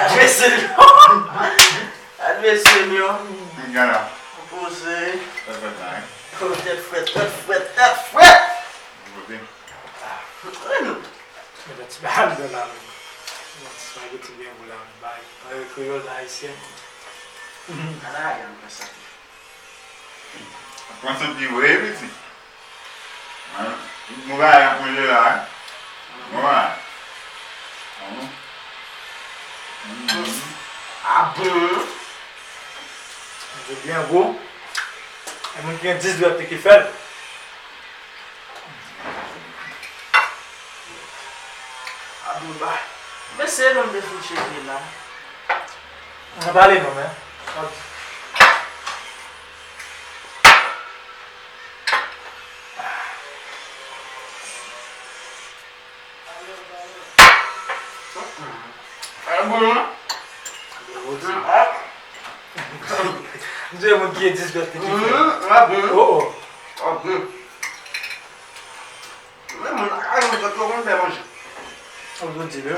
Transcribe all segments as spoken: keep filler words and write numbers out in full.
Mesye m yo. Gad mesye m yo. Gad la. Poze. Tèt frèt la, hein? Oh, tèt frèt, tèt frèt, tèt frèt. Poze. Ah, ann nou. Mwen ti bagay anndan la, men. Mwen ti spaghetti byen gou la, men bay. Ann kreyòl ayisyen. Ala, gad mwen sa. Pran sou pi vre, pitit. Hein? Tout bagay ap manje la, hein? Bon bagay. Bon. Mhm. Ah bon? Manje byen gwo. E moun ki gen dis dwèt ki fè l. Abouba. Mesye, nou te fin tcheke la. Mwen pale non, men. Abouba. M di moun ki egziste ki fè. Oh, oh. Men moun ak nou sot yo konn fè manje. Ou di wi.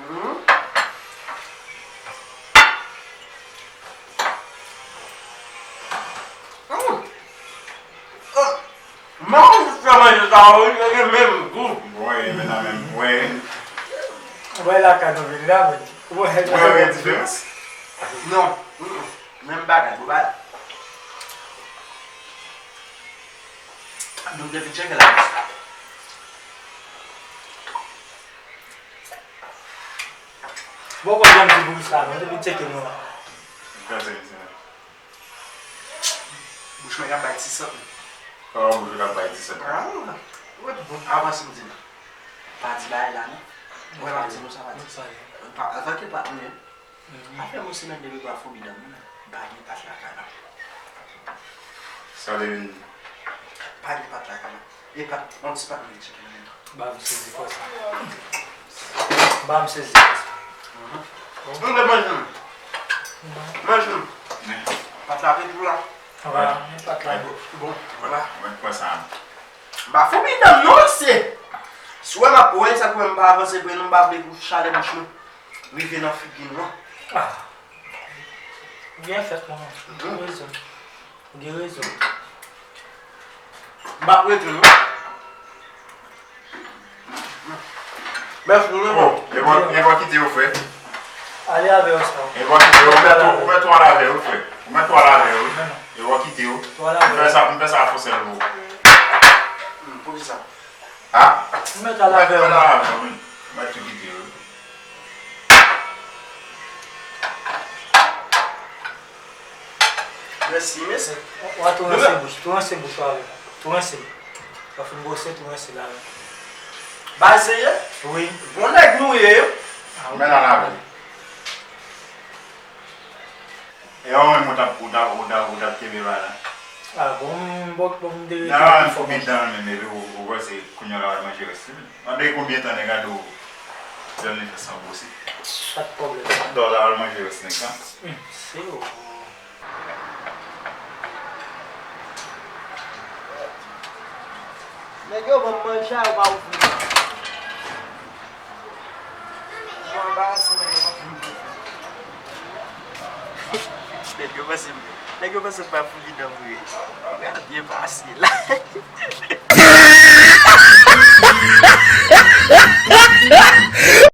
Mhm. Mm. Ah. Mwen konn fè manje sa yo, wi, yo gen menm gou. Wi, men nan menm, wi. Wi, lakay nou vin la, men. Wi, wi, diferans. Non. Mm-mm. Menm bagay, gwo bagay. Nou te vin tcheke la. Bon, kon janm di pou sa, nou te vin tcheke nou la. Kraze misye la. Bouch mwen k ap bay ti sant. Oh, bouch mwen k ap bay ti sant. Ah, ou wè tout bon. Avanse m di nou. Pa di bagay la, non. Mwen pa di nou sa, pa di. Pa, antanke patnè, afè m osi menm depi pa foubi dan mwen, m pa gen pat lakay la. Sa vle di? Pa gen pat lakay la. E pat, yon ti pat mwen tcheke nan men. Ba m sezi konsa. Ba m sezi konsa. Mhm. Bon. Mwen manje m. Manje m. Pat la ret pou la. Anba, men pat la. Bon, vwala. Mwen pran sa. M pa foubi dan m non, mesye. Si w wè m ap wè, sa k wè m pa avanse pre non, m pa vle pou chalè bouch mwen rive nan figi nou an. Ah. Byen fèt, manman. Ou gen rezon. Ou gen rezon. M p ap rete non. Mèsi, nou. Oh, e bò, e bò kite yo, frè. Ale avè yo, sa. E bò kite yo, ou mèt tou, ou mèt tou al avè yo, frè. Ou mèt tou al avè yo, wi. Non, non. E bò kite yo. Tou al avè yo. M fè sa, m fè sa fò sèl pou. Hmm, poukisa? Ah? Ou mèt al avè yo. Ou mèt tou kite yo. Mèsi, mèsi. W a tou rense bouch, tou rense bouch ou avè l. Tou rense l. W a fin bwose, tou rense l avè l. Bay serye? Wi. Bon nèg nou ye. Ah, ok. Men nan lavi. E ou menm ou t ap, ou t ap, ou t ap, ou t ap kenbe bay la? Ah, bon, m, bon, bon, m te rete. Non, fò m foubi dan menm, epi ou, ou panse kounye a la w al manje rès li menm. Mande konbyen tan nèg la di w, dan li fè san bwose. Pa t pwoblèm. Dan w la al manje rès nèg la. Hmm, se ou. Nèg yo ban m manje a, yo pa ouvri. Mwen anbarase, nèg yo pa ouvri. Nèg yo panse, nèg yo panse m pa foubi dan vre. Gad byen pase la.